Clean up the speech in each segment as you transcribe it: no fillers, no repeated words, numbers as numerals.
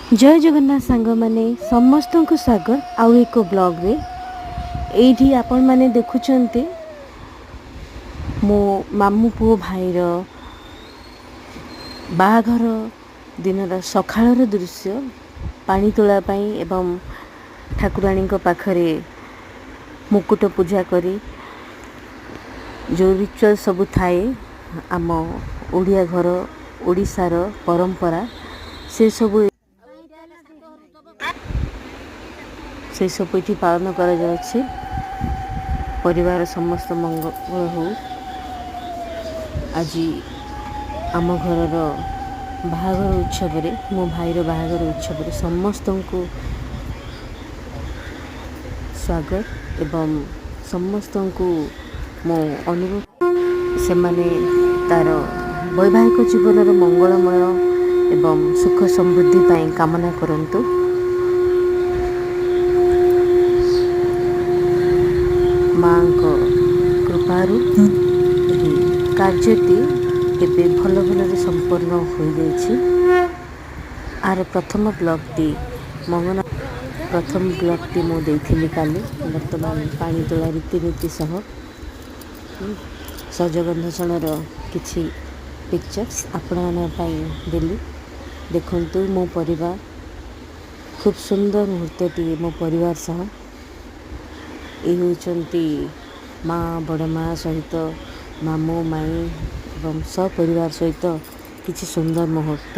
ଜୟ ଜଗନ୍ନାଥ ସାଙ୍ଗମାନେ, ସମସ୍ତଙ୍କୁ ସ୍ୱାଗତ ଆଉ ଏକ ବ୍ଲଗ୍ରେ। ଏଇଠି ଆପଣମାନେ ଦେଖୁଛନ୍ତି ମୋ ମାମୁଁ ପୁଅ ଭାଇର ବାହାଘର ଦିନର ସକାଳର ଦୃଶ୍ୟ। ପାଣି ତୋଳା ପାଇଁ ଏବଂ ଠାକୁରାଣୀଙ୍କ ପାଖରେ ମୁକୁଟ ପୂଜା କରି ଯେଉଁ ରିଚୁଆଲ୍ ସବୁ ଥାଏ, ଆମ ଓଡ଼ିଆ ଘର, ଓଡ଼ିଶାର ପରମ୍ପରା, ସେସବୁ ଏଠି ପାଳନ କରାଯାଉଛି। ପରିବାର ସମସ୍ତ ମଙ୍ଗଳ ହଉ। ଆଜି ଆମ ଘରର ବାହାଘର ଉତ୍ସବରେ, ମୋ ଭାଇର ବାହାଘର ଉତ୍ସବରେ ସମସ୍ତଙ୍କୁ ସ୍ୱାଗତ ଏବଂ ସମସ୍ତଙ୍କୁ ମୋ ଅନୁରୋଧ, ସେମାନେ ତାର ବୈବାହିକ ଜୀବନର ମଙ୍ଗଳମୟ ଏବଂ ସୁଖ ସମୃଦ୍ଧି ପାଇଁ କାମନା କରନ୍ତୁ। ମାଙ୍କ କୃପାରୁ ଏହି କାର୍ଯ୍ୟଟି ଏବେ ଭଲ ଭଲରେ ସମ୍ପନ୍ନ ହୋଇଯାଇଛି। ଆର ପ୍ରଥମ ବ୍ଲଗ୍ଟି, ମଙ୍ଗନ ପ୍ରଥମ ବ୍ଲଗ୍ଟି ମୁଁ ଦେଇଥିଲି କାଲି। ବର୍ତ୍ତମାନ ପାଣି ତୋଳା ରୀତିନୀତି ସହ ସଜଗନ୍ଧସଣର କିଛି ପିକ୍ଚର୍ସ ଆପଣମାନଙ୍କ ପାଇଁ ଦେଲି। ଦେଖନ୍ତୁ ମୋ ପରିବାର, ଖୁବ୍ ସୁନ୍ଦର ମୁହୂର୍ତ୍ତଟିଏ ମୋ ପରିବାର ସହ। ଏ ହେଉଛନ୍ତି ମା, ବଡ଼ ମା ସହିତ ମାମୁଁ, ମାଇଁ ଏବଂ ସପରିବାର ସହିତ କିଛି ସୁନ୍ଦର ମୁହୂର୍ତ୍ତ।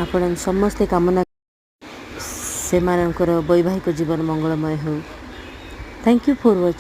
ଆପଣ ସମସ୍ତେ କାମନା, ସେମାନଙ୍କର ବୈବାହିକ ଜୀବନ ମଙ୍ଗଳମୟ ହେଉ। Thank you for watching.